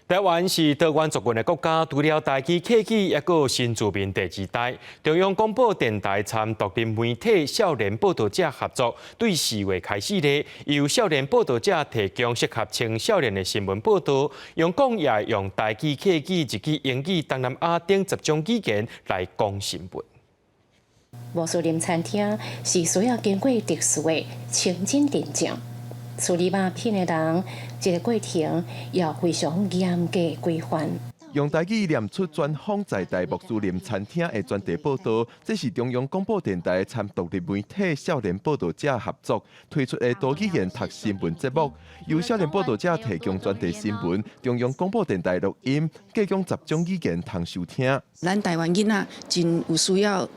台灣是多元族群的國家，除了台語、客語，抑閣有新住民第二代。中央廣播電臺參獨立媒體少年報導者合作，對4月開始咧，由少年報導者提供適合青少年的新聞報導，用講也會用台語、客語、日語、英語、東南亞等10種語言來講新聞。穆斯林餐廳是需要經過特殊的清真認證。處理肉品的人，這個過程要非常嚴格規範。用台語念出專訪在台穆斯林餐廳的專題報導，這是中央廣播電臺參獨立媒體少年報導者合作推出的多語言讀新聞節目，由少年報導者提供專題新聞，中央廣播電臺錄音，提供10種語言通收聽。咱台灣囡仔真有需要學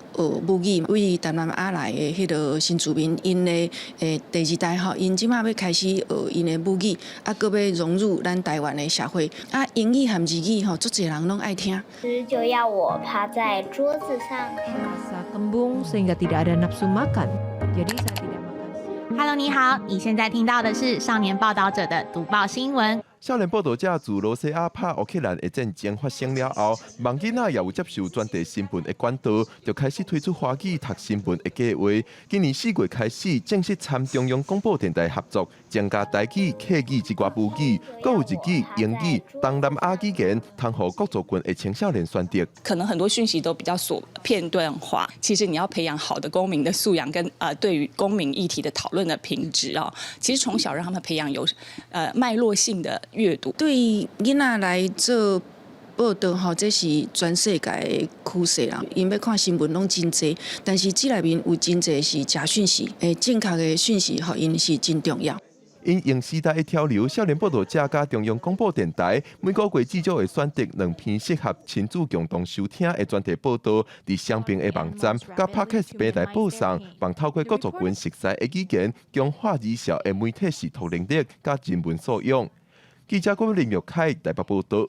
母語，對東南亞來的彼个新住民，𪜶的第二代吼，𪜶這馬欲開始學𪜶的母語，啊，閣欲融入咱台灣的社會，啊，英語和日語吼，足濟人攏愛聽。就要我趴在桌子上。 Rasa kembung sehingga tidak ada nafsu makan. Jadi saya tidak makan. Hello，你好，你現在聽到的是少年報導者的讀報新聞。少年報導者自羅西亞拍烏克蘭的戰爭發生了後，望囡仔也有接受專題新聞的管道，就開始推出華語讀新聞的計劃。今年4月開始，正式參中央廣播電臺合作，增加台語、客語之外母語，閣有日語、英語、東南亞語言，通予各族群的青少年選擇。可能很多訊息都比較瑣片段化，其實你要培養好的公民的素養跟對於公民議題的討論的品質啊，其實從小讓他們培養有脈絡性的閱讀。對囡仔來做報導吼，這是全世界的趨勢啦。𪜶欲看新聞攏真濟，但是這內面有真濟是假訊息，正確的訊息予𪜶是真重要。因應時代的潮流，少年報導者佮中央廣播電臺每個月至少會選擇兩篇適合親子共同收聽的專題報導，佇雙邊的網站佮 Podcast 平台播送，望透過各族群熟悉的語言，強化兒少的媒體識讀能力佮人文素養。記者郭林玉凱台北報導。